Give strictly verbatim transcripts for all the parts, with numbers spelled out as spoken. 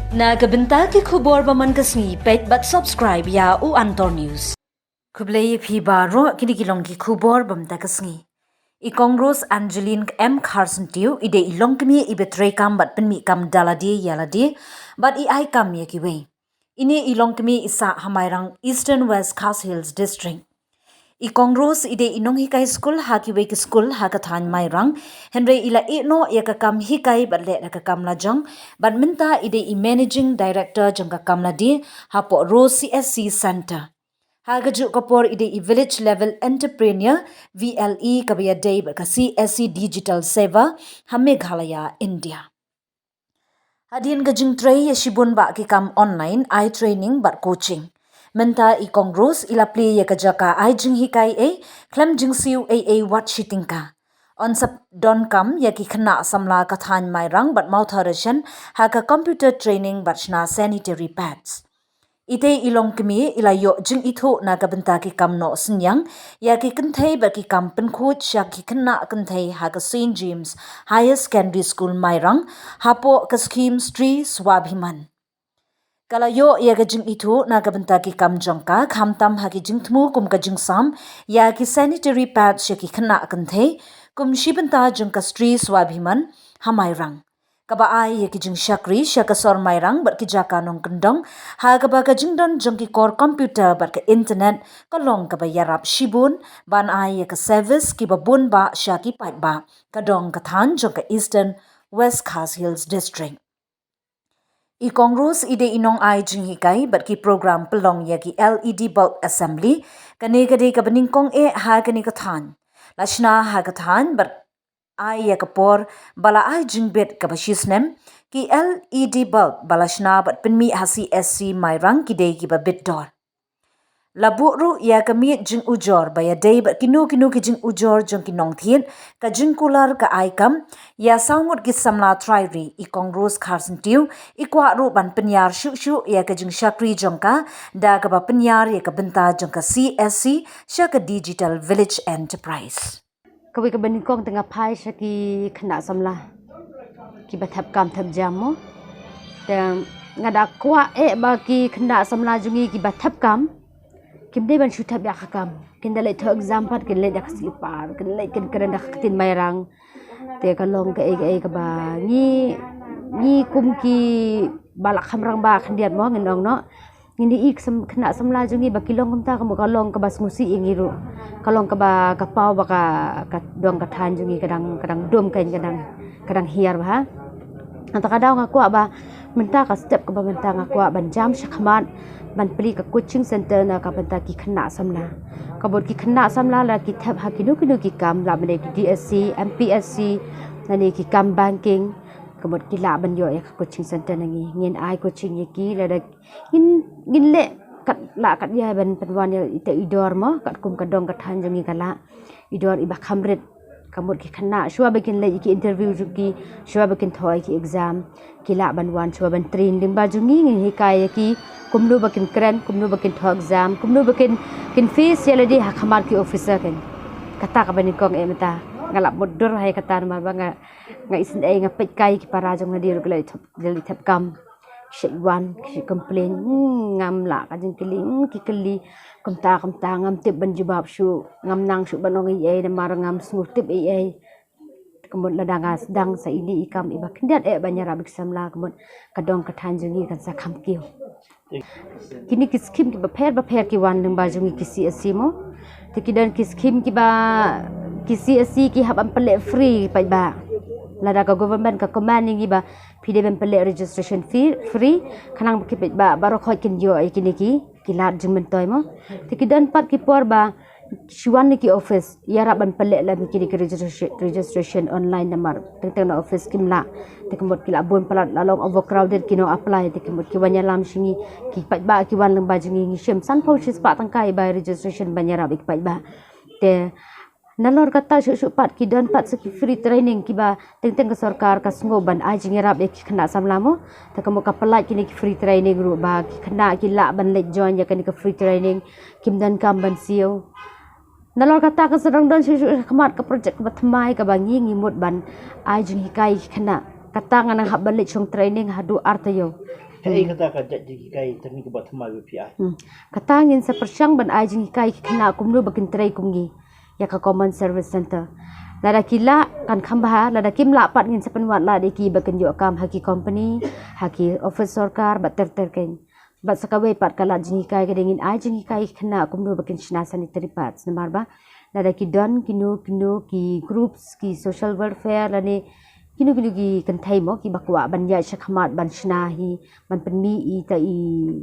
Na ka bynta ki khubor ba man ka sngi, peit bad subscribe ïa u Antor News. Khublei ïa phi baroh, kine ki long ki khubor ba man ka sngi. I Kong Rose Angeline M Kharsyntiew i dei i longkmie iba treikam bad pynmih kam da lade ïa lade bad i ai kam ïa kiwei. Ine i longkmie i sah ha Mairang, Eastern West Khasi Hills District. I Kong Rose i dei i nonghikai skul ha kiwei ki skul ha ka thaiñ Mairang, hynrei i la ïeh noh ïa ka kam hikai bad leh da ka kam lajong, bad mynta i dei i Managing Director jong ka kam lade hapoh Rose C S C Center. Ha kajuh ka por i dei i Village Level Entrepreneur, V L E, kaba ïadei bad ka C S C Digital Seva ha Meghalaya, India. Hadien ka jingtrei ïa shibun bah ki kam online, ai training bad coaching, mynta i Kong Rose i la plie ïa ka jaka ai jinghikai ei khlem jingsiew ei ei wat shi tyngka. Yn sa donkam ïa ki khynnah samla ka thaiñ Mairang bad Mawthadraishan ha ka computer training bad shna sanitary pads. Itei i longkmie i la ïoh jingithuh na ka bynta ki kam noh synñiang ïa ki kynthei bad ki kam pynkhuid sha ki khynnah kynthei ha ka Saint James Higher Secondary School Mairang hapoh ka skhim Stri Swabhiman. Ka la ïoh ïa ka jingithuh na ka bynta ki kam jong ka, khamtam ha ki jingthmu kum ka jingsam ïa ki sanitary pads sha ki khynnah kynthei kum shi bynta jong ka Stri Swabhiman ha Mairang, kaba ai ïa ki jingshakri sha ka sor Mairang bad ki jaka nongkyndong, ha kaba ka jingdon jong ki kor computer bad ka internet ka long kaba ïarap shibun ban ai ïa ka service kiba bun bah sha ki paidbah ka dong ka thaiñ jong ka Eastern West Khasi Hills District. I Kong Rose i dei i nong ai jinghikai bad ki program pynlong ïa ki L E D bulb assembly, kane ka dei kaba nyngkong eh ha kane ka thaiñ. La shna ha ka thaiñ bad ai ïa ka por ba la ai jingbit kaba shi snem, ki L E D bulb ba la shna bad pynmih ha C S C Mairang ki dei kiba bit dor. La buh ruh ïa ka miet jingujor ba ïadei bad kino kino ki jingujor jong ki nongthied, ka jingkular ka ai kam ïa saw ngut ki samla trai ri. I Kong Rose Kharsyntiew i kwah ruh ban pynïar shuh shuh ïa ka jingshakri jong ka da kaba pynïar ïa ka bynta jong ka C S C sha ka Digital Village Enterprise. Kawei kaba nyngkong te nga phai sha ki khynnah samla kiba thep kam thep jam mo. Te nga da kwah eh ba ki khynnah samla jong ngi kiba thep kam kim dei ban shu thep ïa ka kam. Kin da leit thoh exam pat kin leit da ka slipper, kin leit kin kren da ka ktien Mairang. Te ka long kaei kaei kaba ngi, ngi kum ki ba la kham rangbah khyndiat mo, ngin ong noh. Ngin ïohi ki khynnah samla jong ngi ba ki long kumta, ka mut ka long kaba sngewsih ïa ngi ruh. Ka long kaba ka paw ba ka, ka dong ka thaiñ jong ngi ka dang, ka dang dum, ka dang, ka dang hiar bha. Hangta ka daw nga kwah ba mynta ka step kaba mynta nga kwah ban jam shakhmat ban plie ka coaching center na ka bynta ki khynnah samla. Ka mut ki khynnah samla lada ki thep ha kino kino ki kam, lah ban dei ki D S C, M P S C, lane ki kam banking, ka mut ki lah ban ïoh ïa ka coaching center na ngi. Ngin ai coaching ïa ki, lada ngin, ngin leh kat lah kat ïa ban pynwan ïa ita i dor mo, katkum ka dong ka thaiñ jong ngi ka lah i dor iba kham rit. Ka mut ki khynnah shuwa ba kin leit ïa ki interview jong ki, shuwa ba kin thoh ïa ki exam, ki lah ban wan shuwa ban train. Lyngba jong ngi ngin hikai ïa ki kumno ba kin kren, kumno ba kin thoh exam, kumno ba kin, kin face ïa lade ha khmat ki officer kin. Kata kaba nyngkong eh mynta. Nga lah mutdur ha ïa kata namar ba nga, nga isynei, nga peit kai ïa ki para jong nga, lade ruh ki la thep, ki la thep kam. Ki shait wan, ki shait complain, hmm, ngam lah ka jingkylli, hmm, ki kylli kumta kumta, ngam tip ban jubab shuh, ngam nang shuh ban ong ei ei namar ngam sngewtip ei ei. Ka mut lada nga sdang sa ine i kam iba khyndiat eh ban ïarap ïa ki samla, ka mut ka dong ka thaiñ jong ngi kan sa kham kiew. Kine ki skim kiba pher ba pher ki wan lyngba jong ngi ki C S C mo. Te ki don ki skim kiba ki C S C ki hap ban pynleh free paidbah. Lada ka government ka command ïa ngi ba phi dei ban pynleh registration fee free, khnang ba ki paidbah baroh khoit kin ïoh ïa kine ki, ki lad jingmyntoi mo. Te ki don pat ki por ba shu wan na ki office, ïarap ban pynleh lem ïa kine ki registration, registration online namar teng teng na office kim lah. Te ka mut ki lah bun palat, la long overcrowded ki nong apply, te ka mut ki wan ïalam sha ngi, ki paidbah ki wan lyngba jong ngi, ngi shim sanphew shispah tyngka ïa ka registration ban ïarap ïa ki paidbah. Te nalor kata shuh shuh pat ki don pat sa ki free training kiba teng teng ka sorkar ka sngewbha ban ai jingïarap ïa ki khynnah samla mo. Te ka mut ka pynlait kine ki free training ruh ba ki khynnah ki lah ban leit join ïa kane ka free training, kim donkam ban siew. Nalor kata kan sa dang don shuh shuh shakhmat ka project kaba thymmai kaba ngi, ngi mut ban ai jinghikai ïa ki khynnah. Kata nga nang hap ban leit shong training haduh ar taïew. Kaei kata ka jait jinghikai tang kaba thymmai ba phi ai? Hmm. Kata ngin sa pyrshang ban ai jinghikai ki khynnah kumno ba kin trei kum ngi ïa ka Common Service Center. Lada ki lah kan kham bha, lada kim lah pat ngin sa pynwad lad ïa ki ba kin ïoh kam ha ki company, ha ki office sorkar bad ter ter kein. Bad sa kawei pat ka lad jinghikai ka dei ngin ai jinghikai ki khynnah kumno ba kin shna sanitary pads namar ba lada ki don kino kino ki groups, ki social welfare lane kino kino ki kynthei mo kiba kwah ban ïaid shakhmat ban shna hi, ban pynmih ita i,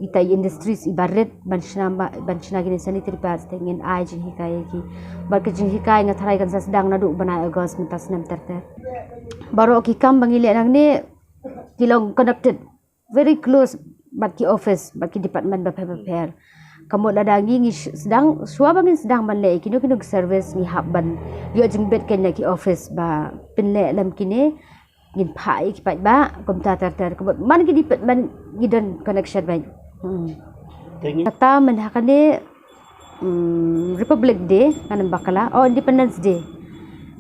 ita i industries iba rit ban shna ma, ban shna kine sanitary pads, te ngin ai jinghikai ïa ki. Bad ka jinghikai nga tharai kan sa sdang naduh u bnai August mynta snem ter ter. Baroh ki kam ba ngi leh nangne ki long connected very close bad ki office, bad ki department bapher bapher. Ka mut lada ngi, ngi sh-, sdang, shuwa ba ngin sdang ban leh kino kino ki service ngi hap ban ïoh jingbit kein na ki office ba pynleh lem kine, ngin phah ïa ki paidbah kumta ter ter. Ka mut man ki department ngi don connection bad. Hmm. Te ngi Kata mynta ha kane, mm, Republic Day, ngan ym bakla, oh, Independence Day.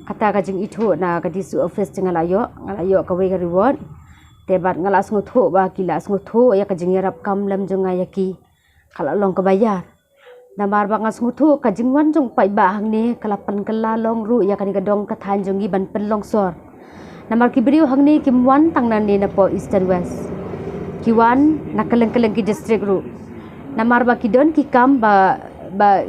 Kata ka jingithuh na ka D C office te nga la ïoh, nga la ïoh kawei ka reward. Te bad nga la sngewthuh ba ki la sngewthuh ïa ka jingïarap kam lem jong nga ïa ki. Ka la long kaba ïar. Namar ba nga sngewthuh ka jingwan jong u paidbah hangne ka la pynkylla long ruh ïa kane ka dong ka thaiñ jong ngi ban pynlong sor. Namar ki briew hangne kim wan tang nangne napoh East and West. Ki wan na kylleng kylleng ki district ruh. Namar ba ki don ki kam ba, ba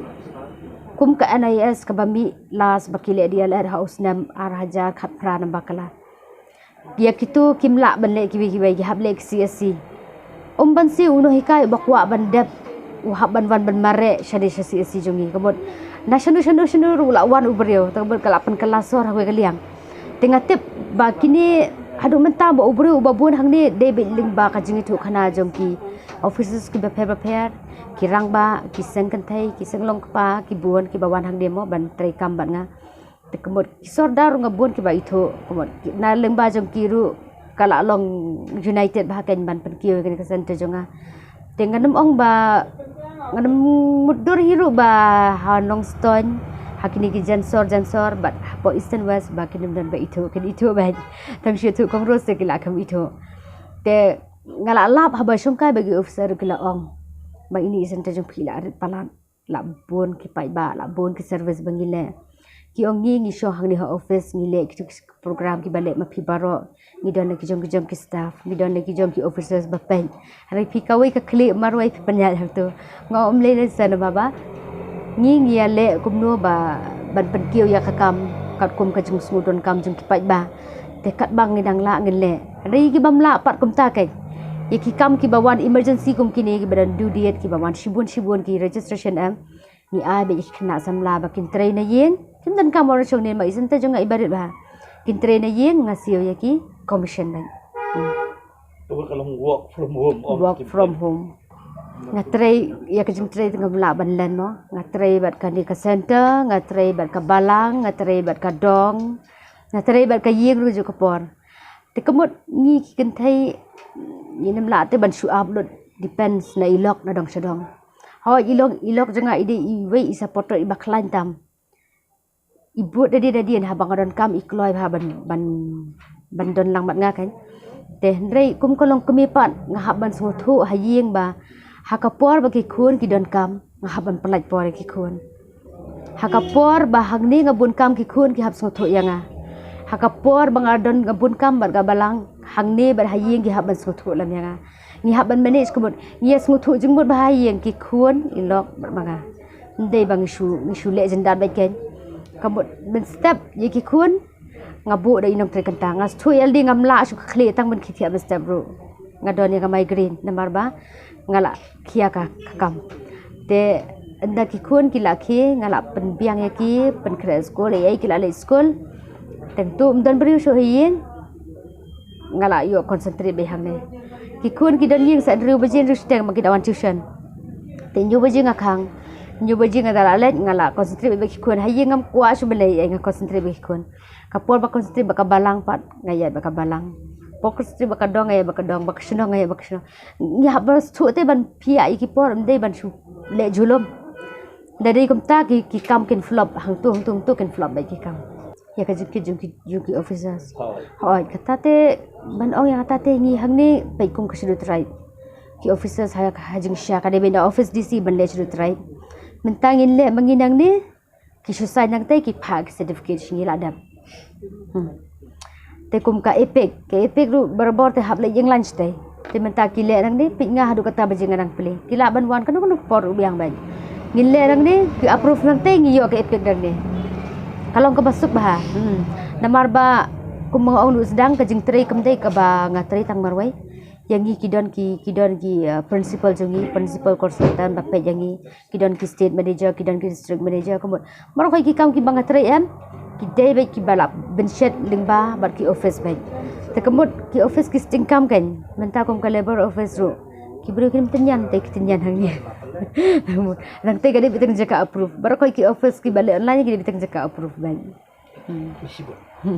kum ka N I S kaba mih last ba ki leh D L Ed ha u snem ar hajar khatphra, ngan ym bakla. Ïa kito kim lah ban leh kiwei kiwei, ki hap leh ki C S C. Ym ban siew u nonghikai uba kwah ban dep, u hap ban wan ban mareh shane sha C S C jong ngi. Ka mut na shano shano shano ruh u la wan u briew, te ka mut ka la pynkylla sor ha kawei ka liang. Te nga tip ba kine haduh mynta ba u briew uba bun hangne dei beit lyngba ka jingïathuhkhana jong ki officers kiba pher bapher, ki rangbah, ki seng kynthei, ki seng long kpa, ki bun kiba wan hangne mo ban trei kam bad nga. Te ka mut ki sordar ruh nga bun kiba ithuh, ka mut ki, na lyngba jong ki ruh ka la long united bha kein ban pynkiew ïa kane ka center jong nga. Te ngan ym ong ba, ngan ym mutdur hi ruh ba ha Nongstoiñ, ha kine ki jaiñsor jaiñsor bad hapoh East and West ba kin ym don ba ithuh, kin ithuh bha. Tang shu ithuh Congress te ki la kham ithuh. Te nga la lap haba shongkai bad ki officer ruh ki la ong ba ine i center jong phi la rit palat. La bun ki paidbah, la bun ki service ba ngi leh. Ki ong ngi, ngi shong hangne ha office, ngi leh kitu ki program kiba leh ma phi baroh. Ngi don la ki jong ki jong ki staff, ngi don la ki jong ki officers ba peit. Hynrei phi kawei ka khlieh marwei phi pynïaid hangtu. Nga ong ym lei lei sa namar ba ngi, ngi ïaleh kumno ba ban pynkiew ïa ka kam katkum ka jingsngew donkam jong ki paidbah. Te katba ngi dang lah ngin leh. Hynrei ki bym lah pat kumta kein. Ïa ki kam kiba wan emergency kum kine, kiba don due date, kiba wan shibun shibun, ki registration em. Ngi ai beit ïa ki khynnah samla ba kin trei na ïing. Kim donkam ban shong ne, ma i center jong nga i barit bha. Kin trei na ïing, nga siew ïa ki commission beit. Hmm. Ka mut ka long work from home, ong Work kim from trei. Home. Nga trei, ïa ka jingtrei te ngam lah ban len mo. Nga trei bad kane ka center, nga trei bad ka balang, nga trei bad ka dong, nga trei bad ka ïing ruh jong ka por. Te ka mut ngi ki kynthei ngin ym lah te ban shu ap lut depends na i lok na dong sha dong. Hooid, i lok, i lok jong nga i dei iwei i supporter iba khlaiñ tam. I bud da dien da dien, haba nga donkam i kloi bha ban, ban, ban don lang bad nga kein. Te hynrei kum ka longkmie pat nga hap ban sngewthuh ha ïing ba ha ka por ba ki khun ki donkam nga hap ban pyllait por ïa ki khun. Ha ka por ba hangne nga bun kam ki khun ki hap sngewthuh ïa nga. Ha ka por ba nga don nga bun kam bad ka balang, hangne bad ha ïing ki hap ban sngewthuh lem ïa nga. Ngi hap ban manage ka mut ngi ïa sngewthuh jingmut bha ha ïing, ki khun, i lok bad ma nga. Ym dei ba ngi shu, ngi shu leh jyndat beit kein. Ka mut mynstep ïa ki khun nga buh da i nongtrei kynta. Nga shu ïalade ngam lah shu khlieh tang ban khie thiah mynstep ruh. Nga don ïa ka migraine namar ba nga la khia ka, ka kam. Te ynda ki khun ki la khie, nga la pynbiang ïa ki, pynkhreh skul, ei ei ki la leit skul. Tang tu ym don briew shuh ha ïing, nga la ïoh concentrate beit hangne. Ki khun ki don ïing sa hynriew baje hynriew shiteng ba ki da wan tuition. Te hynñiew baje nga khang, hynñiew baje nga da la leit, nga la concentrate beit ki khun. Ha ïing ngam kwah shuh ban leh ei ei, nga concentrate beit ki khun. Ka por ba concentrate bad ka balang pat nga ïaid bad ka balang. Por concentrate bad ka dong nga ïaid bad ka dong, bad ka shnong nga ïaid bad ka shnong. Ngi hap ban sngewthuh te ban pynïaid ïa ki por, ym dei ban shu leh julum. Da dei kumta ki, ki kam kin flop, hangtu hangtu hangtu kin flop beit ki kam. Ïa ka jingkit jong ki, jong ki officers. Hooid, kata te, ban ong ïa kata te ngi hangne, peit kum ka Scheduled Tribe. Ki officers ha, ha jingshisha ka dei beit na office D C ban leh Scheduled Tribe. Mynta ngin leh ma ngi nangne, ki shu sign nangta ki phah ki certificate sha ngi la dep. Hmm. Te kum ka EPIC, ka EPIC ruh barabor te hap leit ïing lunch te. Te mynta ki leh nangne, peit nga haduh kata baje nga dang plie. Ki lah ban wan kano kano por ruh biang beit. Ngin leh nangne, ki approve nangta ngi ïoh ka EPIC nangne. Ka long kaba suk bha. Hmm. Namar ba kum nga ong ruh sdang ka jingtrei kam dei kaba nga trei tang marwei. Ïa ngi ki don ki, ki don ki, uh, principal jong ngi, principal consultant ba peit ïa ngi, ki don ki state manager, ki don ki district manager, ka mut. Baroh khoit ki kam kiba nga trei em, ki dei beit kiba la pynshet lyngba bad ki office beit. Te ka mut ki office ki sting kam kein, mynta kum ka labour office ruh. Ki briew kim tynñian te ki tynñian hangne. Nangta ka dei beit tang jaka approve. Baroh khoit ki office kiba leh online ki dei beit tang jaka approve beit. Hmm.